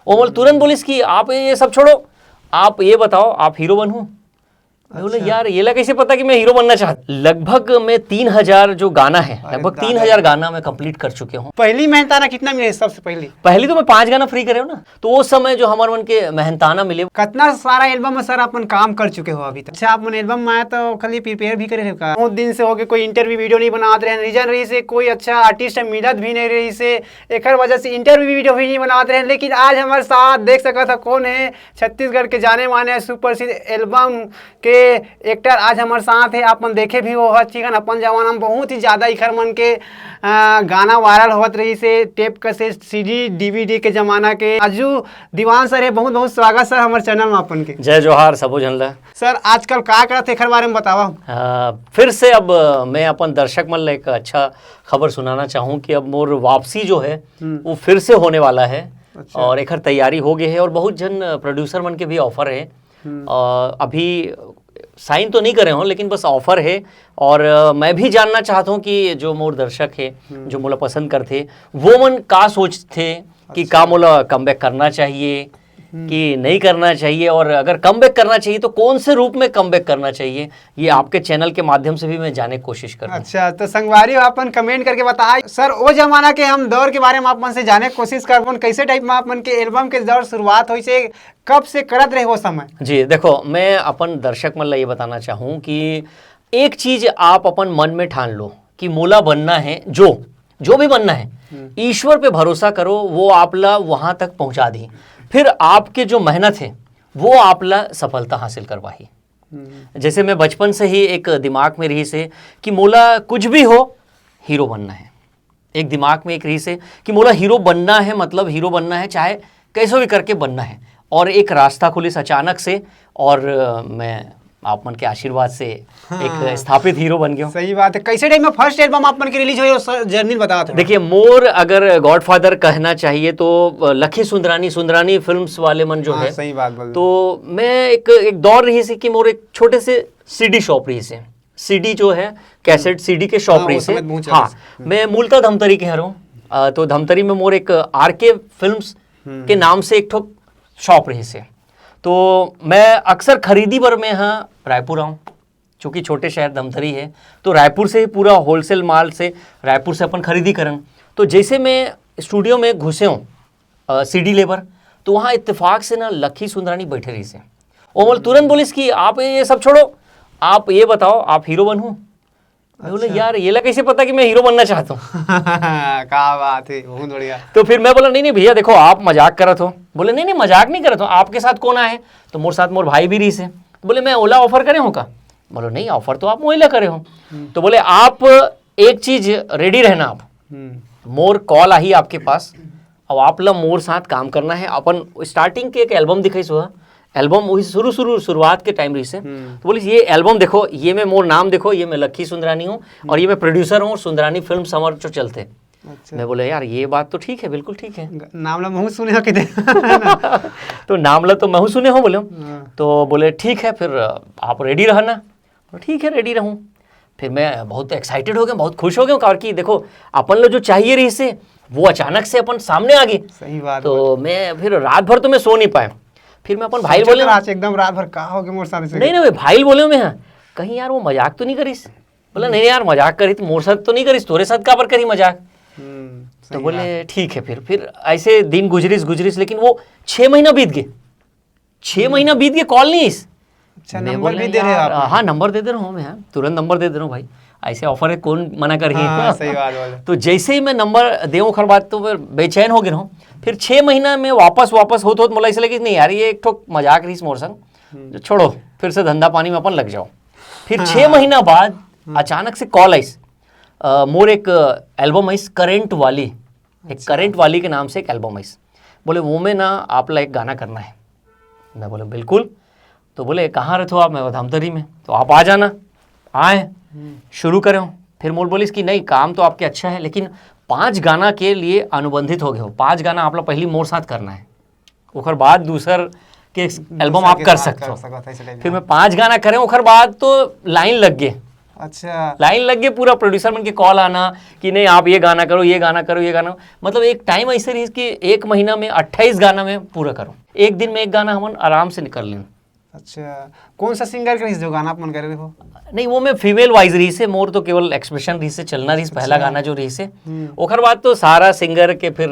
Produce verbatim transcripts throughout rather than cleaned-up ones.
वो मोला तुरंत बोलिस कि आप ये सब छोड़ो, आप ये बताओ, आप हीरो बनहू? मैं बोला, अच्छा। यार, ये ला कैसे पता कि मैं हीरो बनना चाहता? लगभग मैं तीन हजार जो गाना है, अरे लगभग दादा। तीन हजार गाना मैं कंप्लीट कर चुके हूँ। पहली मेहनताना कितना मिले सबसे पहली? पहली तो मैं पांच गाना फ्री करे हूँ ना, तो वो समय जो हमारे मन के मेहनताना मिले। कितना सारा एल्बम में सर अपन काम कर चुके हो अभी तक? अच्छा, अपन एल्बम में आया तो खाली प्रिपेयर भी करे रहे का? बहुत दिन से हो गए, कोई इंटरव्यू वीडियो नहीं बनात रहे, रीजन रहिसे कोई अच्छा आर्टिस्ट मिलत भी नहीं रहिसे, एकर वजह से इंटरव्यू वीडियो भी नहीं बनात रहे। लेकिन आज हमारे साथ देख सकत हो कौन है, छत्तीसगढ़ के जाने माने सुपरहिट एल्बम के एक्टर आज हमारे साथ है। अपन देखे भी हो हर चीजन, अपन जमाना में बहुत ही ज्यादा इखर मन के आ, गाना वायरल होत रहिसे, टेप कैसेट, सीडी, डीवीडी के जमाना के। राजू दीवान सर है, बहुत बहुत स्वागत सर हमारे चैनल में अपन के। जय जोहार सबो झन ला। सर, आजकल का करत हे, एखर बारे में बतावा। आ, फिर से अब, अ, मैं अपन दर्शक मन ला एक अच्छा खबर सुनाना चाहूँ कि अब मोर वापसी जो है, हम्म। वो फिर से होने वाला है। अच्छा। और एखर तैयारी हो गई है और बहुत झन, अ, प्रोड्यूसर मन के भी ऑफर है। हम्म। अ, अभी साइन तो नहीं करे हों, लेकिन बस ऑफर है। और, अ, मैं भी जानना चाहता हूँ कि जो मोर दर्शक है, हम्म। जो मोला पसंद करथे, वो मन का सोचथे कि अच्छा। का मोला कमबैक करना चाहिए हम्म। कि नहीं करना चाहिए, और अगर कमबैक करना चाहिए तो कौन से रूप में कमबैक करना चाहिए, ये हम्म। आपके चैनल के माध्यम से भी मैं जाने की कोशिश करूँ। अच्छा, तो संगवारी हो, अपन कमेंट करके बताए सर, वो जमाना के हम दौर के बारे में आप मन से जाने की कोशिश करबन, कैसे टाइप में आप मन के एल्बम के दौर शुरुआत होइसे, कब से करत रहे वो समय? जी, देखो, मैं अपन दर्शक मन ला ये बताना चाहूँ कि एक चीज आप अपन मन में ठान लो कि मोला बनना है, जो, जो भी बनना है, हम्म। ईश्वर पे भरोसा करो, वो आप ला वहां तक पहुंचा दी। फिर आपके जो मेहनत है, वो आप ला सफलता हासिल करवाही। हम्म। जैसे मैं बचपन से ही एक दिमाग में रहिसे कि मोला कुछ भी हो, हीरो बनना है। एक दिमाग में एक रहिसे कि मोला हीरो बनना है, मतलब हीरो बनना है, चाहे कैसे भी करके बनना है। और एक रास्ता खुलिस अचानक से, और, अ, मैं आप मन के आशीर्वाद से एक हाँ। स्थापित हीरो बन गया हूँ। सही बात है। कैसे टाइम में फर्स्ट एल्बम आप मन के रिलीज होय, सर, जर्नी बता थोड़ा। देखिए, मोर अगर गॉडफादर कहना चाहिए तो, अ, लखी सुंदरानी, सुंदरानी फिल्म्स वाले मन जो हाँ, है, सही बात बोल। तो मैं एक, एक दौर रहिसे कि मोर एक छोटे से सीडी शॉप रहिसे, सीडी जो है, कैसेट हम्म। सीडी के शॉप हाँ, वो रहिसे। समय बहुत चलत हाँ, रहिसे। हम्म। मैं मूलतः धमतरी के हरौं। अ, तो धमतरी में मोर एक आरके फिल्म्स हम्म। के नाम से एक ठो शॉप रहिसे। तो मैं अक्सर खरीदी बर मैं यहाँ रायपुर आऊँ, चूँकि छोटे शहर धमतरी है, तो रायपुर से ही पूरा होलसेल माल से रायपुर से अपन खरीदी करन। तो जैसे मैं स्टूडियो में घुसे हूँ, अ, सीडी लेबर, तो वहाँ इत्तेफाक से ना लखी सुंदरानी बैठे रहिसे। वो मोला तुरंत बोलिस कि आप ये सब छोड़ो, आप ये बताओ, आप हीरो बनहू? मैं बोले, अच्छा। यार, ये ला कैसे पता कि मैं हीरो बनना चाहता हूँ? क्या बात है, बहुत बढ़िया। तो फिर मैं बोला, नहीं, नहीं भैया, देखो, आप मजाक करत हो। बोले, नहीं, नहीं, मजाक नहीं करत हो, आपके साथ कौन आए? तो मोर साथ मोर भाई भी रहिसे। तो बोले, मैं ओला ऑफर करे हूँ का? बोलो, नहीं, ऑफर तो आप मोला करे हो। हम्म। तो बोले, आप एक चीज रेडी रहना आप, हम्म। मोर कॉल आही आपके पास, अब आप ला मोर साथ काम करना है। अपन स्टार्टिंग के एक एल्बम दिखाइस हुआ, एल्बम वही शुरू, शुरू, शुरुआत के टाइम रहिसे। हम्म। तो बोलिस, ये एल्बम देखो, ये में मोर नाम देखो, ये मैं लखी सुंदरानी हूँ और ये मैं प्रोड्यूसर हूँ, सुंदरानी फिल्म्स हमर जो चलथे। अच्छा। मैं बोले, यार, ये बात तो ठीक है, बिल्कुल ठीक है। ग-, नाम ला महूँ सुने हो कि दे-, तो नाम ला तो महूँ सुने हो, बोले। हाँ। तो बोले, ठीक है, फिर आप रेडी रहना। बोले, ठीक है, रेडी रहूँ। फिर मैं बहुत एक्साइटेड हो गया, बहुत खुश हो गया, क्योंकि देखो, अपन ला जो चाहिए रहिसे, वो अचानक से अपन सामने आ गए। सही बात तो बोले। मैं फिर रात भर तो मैं सो नहीं पाया। फिर मैं अपन भाई सोचत बोले, रहा, एकदम रात भर का हो गया मोर साथ से। नहीं, नहीं, भाई ला बोले मैं, हाँ, कहीं यार वो मजाक तो नहीं करिस? बोला, नहीं यार, मजाक करिस तो मोर साथ तो नहीं करिस, तोरे साथ काबर करी मजाक? हम्म, तो सही बोले, बात। ठीक है। फिर, फिर ऐसे दिन गुजरिस, गुजरिस, लेकिन वो छह महीना बीत गए। छह हम्म। महीना बीत गए, कॉल नहीं आइस। अच्छा, मैं नंबर बोला, भी दे रहे हो यार, आपने? हाँ, नंबर दे दे रहा हूँ मैं, हाँ, तुरंत नंबर दे दे रहा हूँ भाई, ऐसे ऑफर है, कौन मना करही? हाँ, सही बात बोले। तो जैसे ही मैं नंबर देऊँ, ओकर बाद तो मैं बेचैन हो गया हूँ। फिर छह महीना में वापस, वापस होत, होत मोला ऐसे लगे, नहीं यार, ये एक ठो मजाक रहिस मोर संग, हम्म। जो छोड़ो, फिर से धंधा पानी में अपन लग जाओ। फिर हाँ। छह महीना बाद हम्म। अचानक से कॉल आइस, अ, मोर एक एल्बम आइस करंट वाली, एक अच्छा। करंट वाली के नाम से एक एल्बम आइस। बोले, वो में ना आप ला एक गाना करना है। मैं बोले, बिल्कुल। तो बोले, कहाँ रहते हो आप? मैं बोला, धमतरी में। तो आप आ जाना। आए, हम्म। शुरू करे। फिर मोर बोलिस कि नहीं, काम तो आपके अच्छा है, लेकिन पांच गाना के लिए अनुबंधित हो गए हो, पांच गाना आप ला पहली मोर साथ करना है, ओकर बाद दूसर के एल्बम दूसर आप के कर साथ सकते कर हो। सकत हो, ऐसे टाइप फिर में। मैं पांच गाना करे, ओकर बाद तो लाइन लग गए। अच्छा। लाइन लग गए, पूरा प्रोड्यूसर मन के कॉल आना कि नहीं, आप ये गाना करो, ये गाना करो, ये गाना। मतलब एक टाइम ऐसे रही कि एक महीना में अट्ठाईस गाना में पूरा करो, एक दिन में एक गाना हमन आराम से निकल लें। अच्छा, कौन सा सिंगर के रहिस जो गाना आप मन करे हो? नहीं, वो में फीमेल वॉइस रहिस हे, मोर तो केवल एक्सप्रेशन रहिस हे, चलना रहिस हे, पहला अच्छा। गाना जो रहिस हे। हम्म। ओकर बाद तो सारा सिंगर के फिर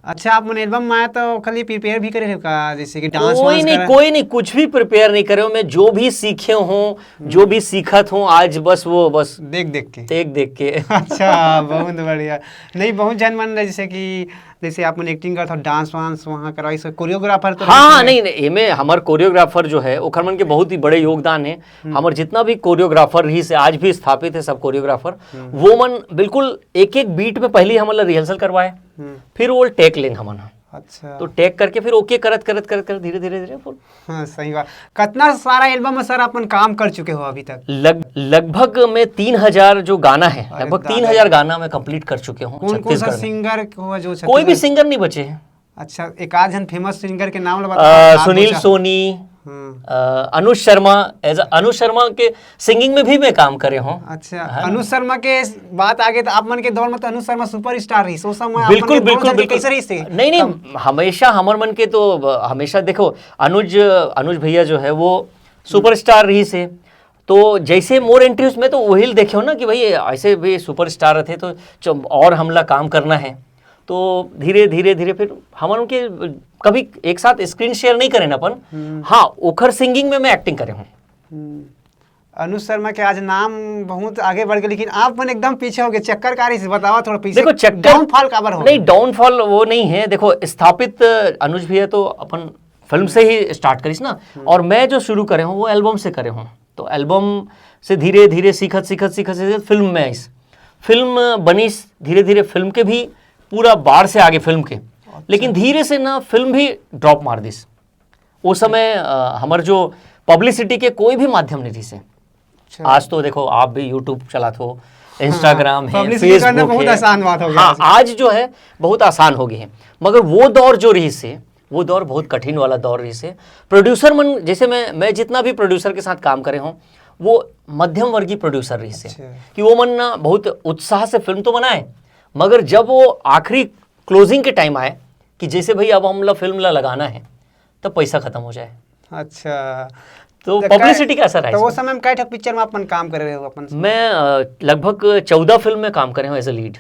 अच्छा, आप मन एल्बम में आए तो खाली प्रिपेयर भी करे हो का, जैसे कि डांस कोई वांस नहीं, करा? कोई नहीं, कुछ भी प्रिपेयर नहीं करे हो। मैं जो भी सीखे हूँ, जो भी सीखत हूँ, आज बस वो बस देख देख के। देख देख के। अच्छा, बहुत बढ़िया। नहीं, बहुत जन मन रहे, जैसे कि जैसे आप मन एक्टिंग करत हो, डांस वांस वहाँ करवाई से कोरियोग्राफर तो हाँ रहिस हाँ, हे। नहीं नहीं, एमे हमर कोरियोग्राफर जो है, ओखर मन के बहुत ही बड़े योगदान है। हमर जितना भी कोरियोग्राफर रहिस हे, आज भी स्थापित है सब कोरियोग्राफर, वो मन बिल्कुल एक एक बीट में पहले ही हमन ला रिहर्सल करवाए, हम्म, फिर वो टेक लेन हमन ह। अच्छा। तो टेक करके फिर ओके करत करत करत करत धीरे धीरे धीरे फिर हाँ, सही बात। कितना सारा एल्बम में सर अपन काम कर चुके हो अभी तक? लग लगभग में तीन हजार जो गाना है, अरे लगभग दादा। तीन हजार गाना मैं कंप्लीट कर चुके हूँ कौन कौन सा छत्तीसगढ़ में। सिंगर हो जो कोई भी छत्तीसगढ़? सिंगर नहीं बचे हैं। अच्छा, एक आध जन फेमस सिंगर के नाम ला अ, बताओ, आप सुनील बचा- सोनी, हम्म। अ, अनुज शर्मा, एज अनुज शर्मा के सिंगिंग में भी मैं काम करे हूँ। अच्छा, अनुज शर्मा के बात आगे तो आप मन के दौर में तो अनुज शर्मा सुपरस्टार रहिस, उस समय आप मन बिल्कुल के दौर बिल्कुल में बिल्कुल। कैसे रहिस थे? नहीं नहीं, हमेशा हमर मन के तो अ, हमेशा देखो, अनुज अनुज भैया जो है वो सुपरस्टार रहिस हे। तो जैसे मोर एंट्री उसमें तो वही देखे हो ना कि भाई ऐसे भी सुपरस्टार रहिथे तो च- और हमला काम करना है। तो धीरे धीरे धीरे फिर हमन उनके कभी एक साथ स्क्रीन शेयर नहीं करेन अपन। हाँ, ओखर सिंगिंग में मैं एक्टिंग करे हूँ। हम्म। अनुज शर्मा के आज नाम बहुत आगे बढ़ गए, लेकिन आप मन एकदम पीछे हो गए। चक्कर का रहिस, बतावा थोड़ा पीछे। देखो, चक्कर डाउनफॉल काबर हो? नहीं, डाउनफॉल वो नहीं है। देखो, स्थापित अनुज भैया तो अपन फिल्म से ही स्टार्ट करिस ना, और मैं जो शुरू करे हूँ वो एल्बम से करे हूँ। तो एल्बम से धीरे धीरे सीखत सीखत सीखत सीखत फिल्म में आइस, फिल्म बनिस, धीरे धीरे फिल्म के भी पूरा बार से आगे फिल्म के, लेकिन धीरे से ना फिल्म भी ड्रॉप मार दिस। उस समय अ, हमर जो पब्लिसिटी के कोई भी माध्यम नहीं रहिस हे। अच्छा। आज तो देखो, आप भी यूट्यूब चलात हो, इंस्टाग्राम है, पब्लिसिटी करना फेसबुक बहुत है। आसान बात हो गया हाँ, आज। आज जो है बहुत आसान हो गई है, मगर वो दौर जो रहिस हे, वो दौर बहुत कठिन वाला दौर रहिस हे। प्रोड्यूसर मन, जैसे मैं मैं जितना भी प्रोड्यूसर के साथ काम करे हूँ, वो मध्यम वर्गीय प्रोड्यूसर रहिस हे अच्छा। कि वो मन ना बहुत उत्साह से फिल्म तो बनाए, मगर जब वो आखिरी क्लोजिंग के टाइम आए कि जैसे भाई अब हमला फिल्म ला लगाना है, तब पैसा खत्म हो जाए। अच्छा। तो तो पब्लिसिटी कै- का असर है तो वो इसमें। समय में कै ठो पिक्चर में अपन काम करे रहे हो अपन? मैं अ, लगभग चौदह फिल्म में काम करे हूँ एज अ लीड।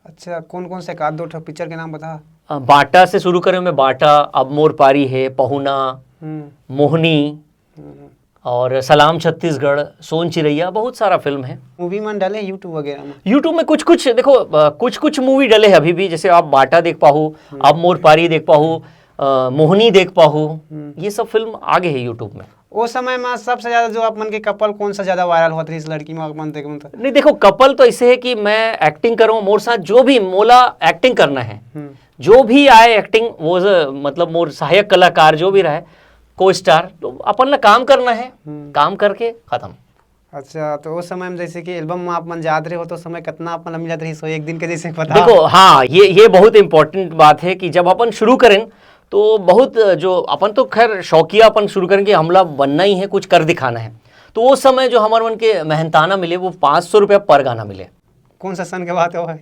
अच्छा, कौन कौन से, एक आध दो ठो पिक्चर के नाम बता। अ, बाटा से शुरू करे हूँ मैं, बाटा, अब मोर पारी है, पहुना, हम्म, मोहनी, हम्म। और सलाम छत्तीसगढ़, सोन चिरैया, बहुत सारा फिल्म है। मूवी मन डाले यूट्यूब वगैरह में? यूट्यूब में कुछ कुछ देखो, अ, कुछ कुछ मूवी डले हैं अभी भी, जैसे आप बाटा देख पाहू, आप मोर पारी देख पाहू, अ, मोहनी देख पाहू, हम्म। ये सब फिल्म आ गए हैं यूट्यूब में। वो समय में सबसे ज्यादा जो आप मन के कपल कौन सा ज्यादा वायरल होत रहिस, लड़की में अपन देख मन तो? नहीं, देखो, कपल तो ऐसे है कि मैं एक्टिंग करूँ, मोर साथ जो भी मोला एक्टिंग करना है, हम्म। जो भी आए एक्टिंग, वो ज- मतलब मोर सहायक कलाकार जो भी रहे, को स्टार, तो अपन ला काम करना है, हम्म। काम करके खत्म। अच्छा, तो उस समय में जैसे कि एल्बम में आप मन जात रहे हो, तो उस समय कितना आप मन ला मिलत रहिस हो एक दिन के, जैसे पता? देखो, हाँ, ये ये बहुत इंपॉर्टेंट बात है कि जब अपन शुरू करें तो बहुत, जो अपन तो खैर शौकिया अपन शुरू करें कि हमला बनना ही है, कुछ कर दिखाना है। तो वो समय जो हमारे मन के मेहनताना मिले, वो पाँच सौ रुपया पर गाना मिले। कौन सा सन के बात हो भाई?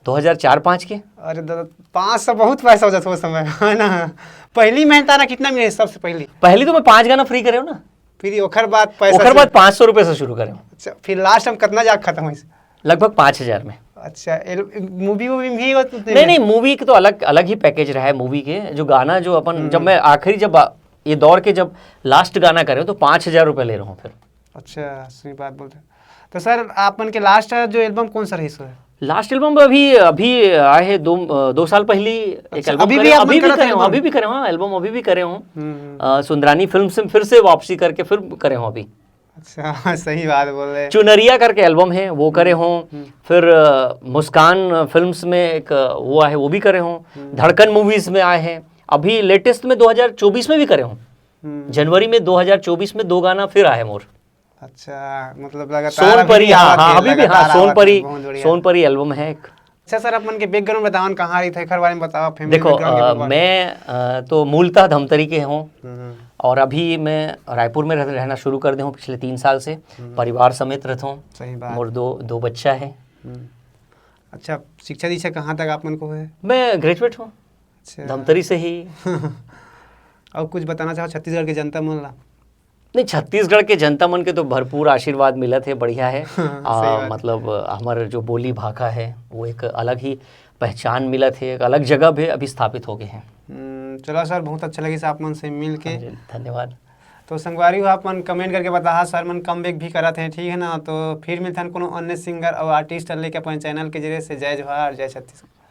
दो हज़ार चार पाँच के। अरे दादा, पाँच सौ बहुत पैसा हो जाता उस समय, है ना? पहली मेहनताना कितना मिले सबसे पहली? पहली तो मैं पांच गाना फ्री करे हूँ ना, फिर ओखर बाद पैसा ओखर से- बाद पाँच सौ रुपये से शुरू करे हूँ। अच्छा, फिर लास्ट में कितना जाके खत्म हुई? लगभग पाँच हजार में। अच्छा, एल-, मूवी वूवी भी होत उतने नहीं में? नहीं, मूवी के तो अलग अलग ही पैकेज रहा है। मूवी के जो गाना जो अपन, जब मैं आखिरी, जब आ- ये दौर के जब लास्ट गाना करे हूँ तो पाँच हजार रुपये ले रहा हूँ फिर। अच्छा, सही बात बोलते हैं। तो सर, आप मन के लास्ट जो एल्बम कौन सा रही सो है? लास्ट एल्बम अभी अभी आए है, दो अ, दो साल पहली एक अच्छा, एल्बम अभी करे भी हूँ, आप मन अभी भी करत करे हूँ, एल्बम? अभी भी करे हूँ, हाँ, एल्बम अभी भी करे हूँ। हम्म, हम्म। अ, सुंदरानी फिल्म से फिर से वापसी करके फिर करे हूँ अभी। अच्छा, सही बात बोल रहे हैं। चुनरिया करके एल्बम है, वो करे हूँ। फिर अ, मुस्कान फिल्म्स में एक अ, वो है, वो भी करे हूँ। धड़कन मूवीज में आए हैं। अभी लेटेस्ट में दो हज़ार चौबीस में भी करे हूँ। हम्म। जनवरी में दो हज़ार चौबीस में दो गाना फिर आए मोर। अच्छा, मतलब लगातार सोन अभी परी, भी हाँ आवत हाँ, है, अभी भी, हाँ, लगातार सोन आवत है, परी, बहुत बढ़िया। सोन परी एल्बम है एक। अच्छा सर, अपन के बैकग्राउंड बतावन, कहाँ रहिथे, एकर बारे में बताओ, फैमिली देखो, बैकग्राउंड अ, के बारे मैं अ, तो मूलतः धमतरी के हूँ हम्म, और अभी मैं रायपुर में रह, रहना शुरू कर दे हूँ पिछले तीन साल से। परिवार समेत रहता हूँ। सही बात। मोर दो दो बच्चा है। हम्म। अच्छा, शिक्षा दीक्षा कहाँ तक आप मन को है? मैं ग्रेजुएट हूँ अच्छा। धमतरी से ही। और कुछ बताना चाहो छत्तीसगढ़ के जनता मन ला? नहीं, छत्तीसगढ़ के जनता मन के तो भरपूर आशीर्वाद मिलत है, बढ़िया है। सही आ, बात। मतलब, हमारे जो बोली भाखा है, वो एक अलग ही पहचान मिलत है, एक अलग जगह भी अभी स्थापित हो गए हैं। हम्म, चलो सर, बहुत अच्छा लगिस आप मन से मिल के। हाँ जी, धन्यवाद। तो संगवारी हो, आप मन कमेंट करके बताहा, सर मन कम बैक भी करत हैं, ठीक है ना? तो फिर मिलथन कोनो अन्य सिंगर और आर्टिस्ट लेके अपन चैनल के जरिए से। जय जोहार, जय छत्तीसगढ़।